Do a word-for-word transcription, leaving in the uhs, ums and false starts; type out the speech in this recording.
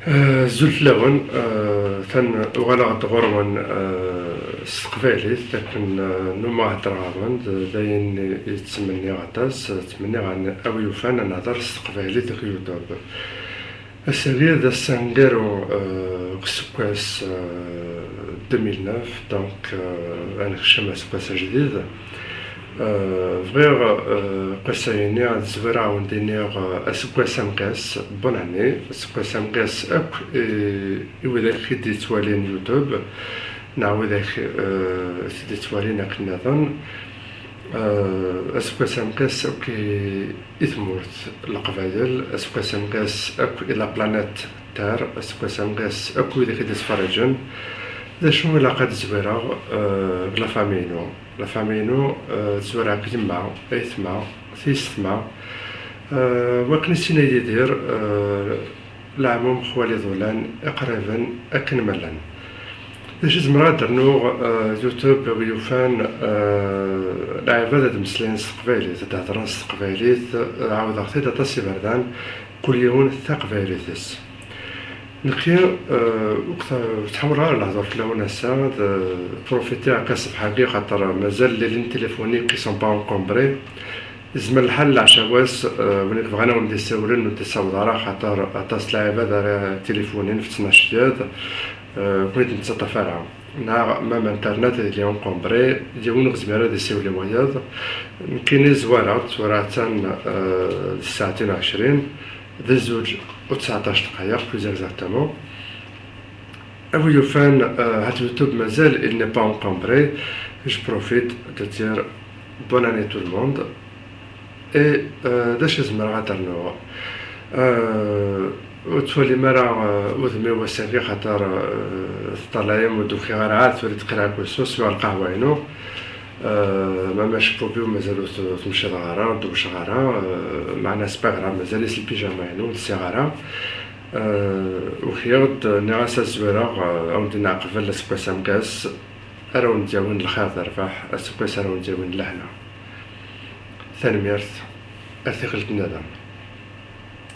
Eh, azul fell-awen. Eh, tan uɣaleɣ-d ɣur-wen, eh, s teqbaylit, akken, eh, nnumeɣ heddreɣ-awen-d, d ayen i ttmenniɣ aṭas, ttmenniɣ ad n-, a wi yufan ad nehder s teqbaylit deg YouTube. Ass-agi d ass aneggaru, eh, deg useggas, eh, deux mille neuf, donc, eh, ad nekcem aseggas ajdid. Eh, bɣiɣ, eh, deg wass-agi-nni ad zwireɣ ad wen-d-iniɣ, eh, aseggas ameqqas, bonne année, aseggas ameqqas akk i, i widak i d-yettwalin YouTube, neɣ widak, eh, i d-yettwalin akken nniḍen. Eh, aseggas ameqqas akk i, i tmurt n Leqbayel, aseggas ameqqas akk i la planète Terre, aseggas ameqqas akk widak i d-yettferriǧen. D acu ilaq ad zwireɣ, eh, deg la famille-inu? La famille-inu, eh, zwireɣ deg yemma, aytma, tiyessetma, eh, wakken i sin ad yidir, eh, leɛmum xwal iḍulan, iqriben, akken ma llan. D acu i zemreɣ ad d-rnuɣ, eh, YouTube, a wi yufan, eh, lɛibad ad mmeslayen s teqbaylit, ad d-hedren s teqbaylit, eh, ɛawdeɣ-t-id aṭas iberdan, kul yiwen taqbaylit-is. Nekki, eh, ur tt-, ur ttḥawaleɣ ara lehdur fell-awen ass-a, d, profitiɣ akka ṣṣbeḥ-agi, xaṭer mazal les lignes téléphoniques qui sont pas encombrées. Yezmer lḥal leɛca wass, eh, win i yebɣan ad wen-d-isawlen ur d-isawḍ ara, xaṭer aṭas n lɛibad ara tilifunin f ttnac yiḍ, eh, ur ten-id-nettaṭṭaf ara. Neɣ même internet il est encombré, yiwen ur yezmir ad isiwel i wayeḍ. Nekkini zwareɣ-d, tura attan, eh, d ssaɛtin u ɛecrin, d zzuǧ u tseɛṭac dqayeq, plus exactement. A wi yufan, eh, hat YouTube mazal, il n'est pas encombré. Je profite de dire bonne année tout le monde. Et, eh, d acu i zemreɣ ad d-rnuɣ? Eh, ur tettwalim ara, eh, udem-iw ass-agi, xaṭer, eh, teṭṭalayem ur d-ukiɣ ara, ɛad tura d-kkreɣ akk s, swiɣ lqahwa-inu. Eh, ma, ma cebbub-iw mazal ur t-, ur t-mecḍeɣ ara, ur d-wejjeɣ ara, eh, meɛna c'est pas grave, mazal-it lpijama-inu, ur lsiɣ ara. Eh, ukiɣ-d, nniɣ-as ad zwireɣ, eh, ad wen-d-iniɣ qbel aseggas ameqqas, ara wen-d-yawin lxir d rrbeḥ, aseggas ara wen-d-yawin lehna. Tanemmirt, ar tikkelt nniḍen.